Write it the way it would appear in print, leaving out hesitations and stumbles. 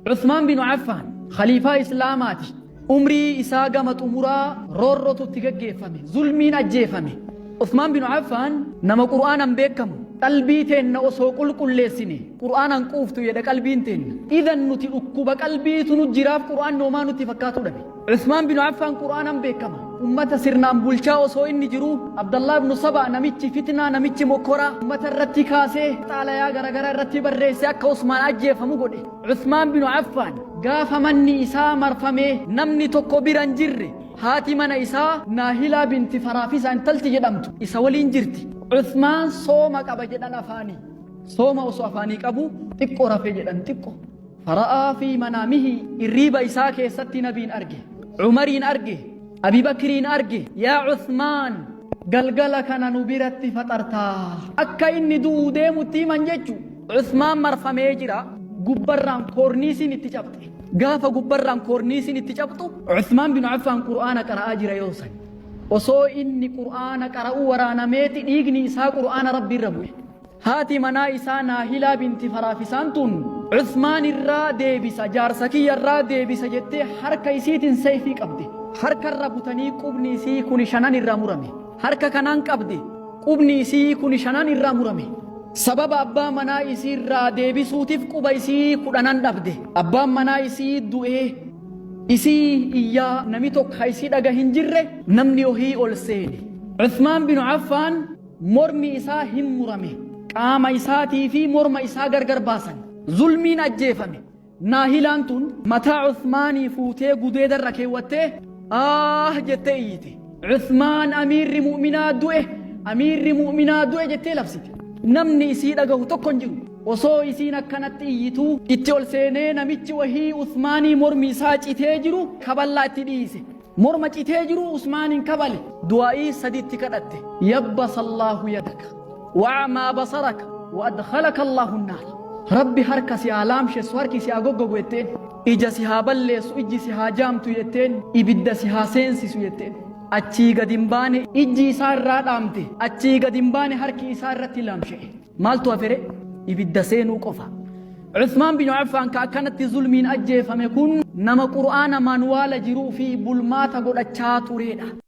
Uthmaan binu Affaan khaliifaa Islaamaati. Umrii isaa gama xumuraa roorrotu itti gaggeeffame. Zulmiin ajjeefame. Uthmaan binu Affaan nama Qur'aanan beekamu. Qalbii teenna osoo qulqulleessine Qur'aanan quuftu jedha qalbiin teenna. Idan nuti dhukkuba qalbiitu nu jiraaf Qur'aan noomaa nutti fakkaatu dhabe. Uthmaan binu Affaan Qur'aanan beekama. Ummata sirnaan bulchaa osoo inni jiruu Abdallah ibnu Saba namichi fitnaa, namichi mokkoraa ummata irratti kaasee xaalayaa garagaraa irratti barreessee akka Usmaan ajjeefamu godhe. Uthmaan binu Affaan gaafa manni isaa marfamee namni tokko bira hin jirre, haati mana isaa Naahilaa binti Faraafisa intalti jedhamtu isa waliin jirti. Uthmaan sooma qaba jedhan afaanii. Sooma osoo afaanii qabu xiqqoo rafe jedhan xiqqo. Fara'aa fi manaamihi, irriiba isaa keessatti nabiin arge. Umariin arge. Abi Bakriin arge. Yaa Uthmaan, galgala kana nu biratti faxartaa. Akka inni du'uu deemutti himan jechu. Uthmaan marfamee jira. Gubbarraan koorniisiin itti cabxe. Gaafa gubbarraan koorniisiin itti cabxu, Uthmaan bin Affaan Qur'aana qara'aa jira yoo san. Osoo inni Qur'aana qara'uu waraanameeti dhiigni isaa Qur'aana Rabbi irra bu'e. Haati manaa isaa Naahilaa binti Faraafisaan tun Uthmaan irraa deebisa, jaarsa kiyya irraa deebisa jettee harka isiitiin seeyfii qabde. Harka irra butanii qubni isii kuni shanan irraa murame. Harka kanaan qabde, qubni isii kuni shanan irraa murame. Sababa abbaa manaa isii irraa deebisuutiif quba isii kudhanan dhabde. Abbaan manaa isii du'ee isii iyyaa nami tokko ha isii dhaga hin jirre namni ohii ol seene. Uthmaan binu Affaan mormi isaa hin murame. Qaama isaatii fi morma isaa gargar baasan. Zulmiin ajjeefame. Naahilaan tun mataa Uthmaanii fuutee gudeeda irra keewwattee aah jettee iyyite. Uthmaan amiirri mu'minaa du'e, amiirri mu'minaa du'e jettee labsite. Namni isii dhagahu tokko hin jiru. Osoo isiin akkanatti iyyituu itti ol seenee namichi wahii Uthmaanii mormi isaa citee jiru kaballaa itti dhiise. Morma citee jiru Usmaaniin kabale. Du'aa'ii sadiitti kadhatte. Yabbasallaahu yadaka wa'amaa basaraka wa adkhalaka Allaahu naar. Rabbi harka si haa laamshessu, harki si haa goggogu jetteen. Ija si haa balleessu, ijji si haa jaamtu jetteen. Ibidda si haa seensisu jetteen. Achii gad hin baane ijji isaa irraa dhaamte. Achii gad hin baane harki isaa irratti laamsha'e. Maaltu hafere? Ibidda seenuu qofa. Uthmaan bin Affaan ka akkanatti zulmiin ajjeefame kun nama Qur'aana manuwaala jiruu fi bulmaata godhachaa tureedha.